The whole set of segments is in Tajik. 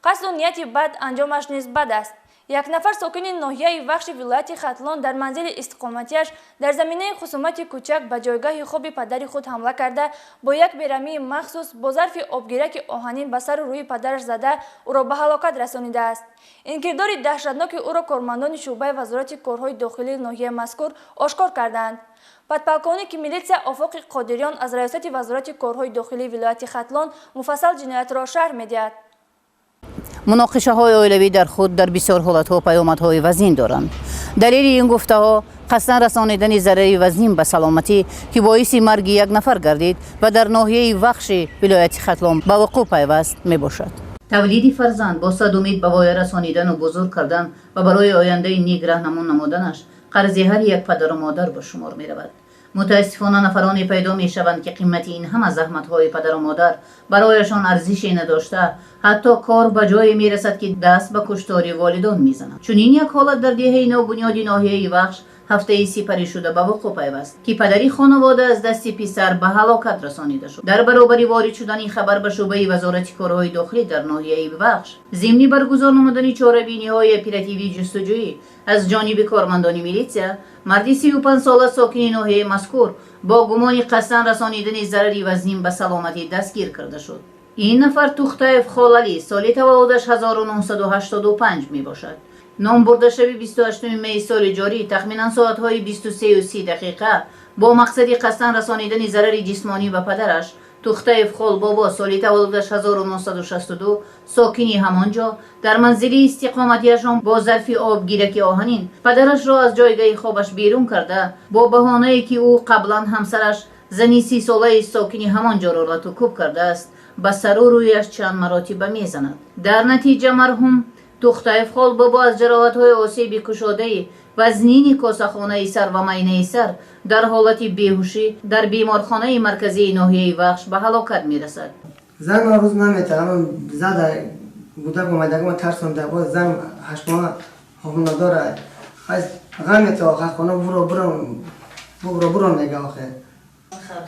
Қасду нияти бад анҷомаш низ бад аст. Як нафар сокини ноҳияи Вахши вилояти Хатлон дар манзили истиқоматиаш дар заминаи хусумати кӯчак ба ҷойгоҳи хоби падари худ ҳамла карда, бо як бераҳмии махсус бо зарфи обгираки оҳанин ба сару рӯи падараш зада, ӯро ба ҳалокат расонидааст. Ин кирдори даҳшатноки ӯро кормандони шӯъбаи Вазорати корҳои дохилии ноҳияи мазкур ошкор карданд. Подполковники милитсия Офоқи Қодириён аз раёсати Вазорати корҳои дохилии вилояти Хатлон муфассал ҷиноятро шарҳ медиҳад. Муноқишаҳои оилавӣ дар худ дар бисёр ҳолатҳо паёмадҳои вазнин доранд. Далели ин гуфтаҳо қасдан расонидани зарари вазнин ба саломатӣ, ки боиси марги як нафар гардид ва дар ноҳияи Вахши вилояти Хатлон ба вуқӯъ пайваст мебошад. Тавлиди фарзанд бо сад умед ба воя расонидану бузург кардан ва барои ояндаи нек раҳнамон намуданаш қарзи ҳар як падару модар ба шумор меравад. Мутаассифона, нафароне пайдо мешаванд, ки қимати ин ҳама заҳматҳои падару модар барояшон арзише надошта, ҳатто кор ба ҷое мерасад, ки даст ба куштори волидон мезананд. Чунин як ҳолат дар деҳаи Нобунёди ноҳияи Вахш ҳафтаи сипаришуда ба вуқӯъ пайваст, ки падари хонавода аз дасти писар ба ҳалокат расонида шуд. Дар баробари ворид шудани хабар ба шӯъбаи Вазорати корҳои дохилӣ дар ноҳияи Вахш, зимни баргузор намудани чорабиниҳои оперативии ҷустуҷӯӣ аз ҷониби кормандони милитсия, марди 35сола сокини ноҳияи мазкур бо гумони қасдан расонидани зарари вазнин ба саломатӣ дастгир карда шуд. Ин нафар Тухтаев Холалӣ, соли таваллудаш 1985 мебошад. Номбурда шаби 28 майи соли ҷорӣ тахминан соатҳои 23:30 бо мақсади қасдан расонидани зарари ҷисмонӣ ба падараш Тухтаев Холбобо, соли таваллудаш 1962, сокини ҳамон ҷо, дар манзили истиқоматиашон бо зарфи обгираки оҳанин падарашро аз ҷойгаҳи хобаш берун карда, бо баҳонае ки ӯ қаблан ҳамсараш, зани 30-солаи сокини ҳамон ҷоро лату кӯб кардааст, ба сару рӯяш чанд маротиба мезанад. Дар натиҷа марҳум Тухтаев Холбобо аз ҷароҳатҳои осеби кушодаи вазнини косахонаи сар ва майнаи сар дар ҳолати беҳушӣ дар беморхонаи марказии ноҳияи Вахш ба ҳалокат мерасад. Зан ман рӯз наметавонам, зада гудак омадагма тарсонда, боз зан 8 моҳ ҳомиладора. Ғам мета охе, хона буро, буро, буро, буро мега охе.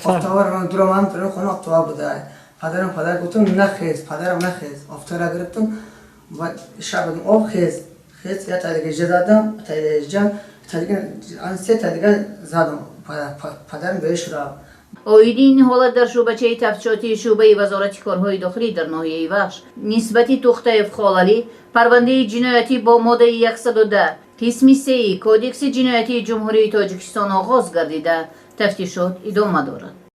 Офтовар ман дуромам, хона офтовар буда. Падарам, падар гуфтам, нахез, падарам, нахез. Офтора гирифтам ва шаб об хез, хез, я та дига задам, та дига, та дига, се та дига задам, падарам беш рафт. Оиди ин ҳолат дар шӯъбачаи тафтишотии шӯъбаи Вазорати корҳои дохилӣ дар ноҳияи Вахш нисбати Тухтаев Холалӣ парвандаи ҷиноятӣ бо моддаи 110 қисми сеи Кодекси ҷиноятии Ҷумҳурии Тоҷикистон оғоз гардида, тафтишот идома дорад.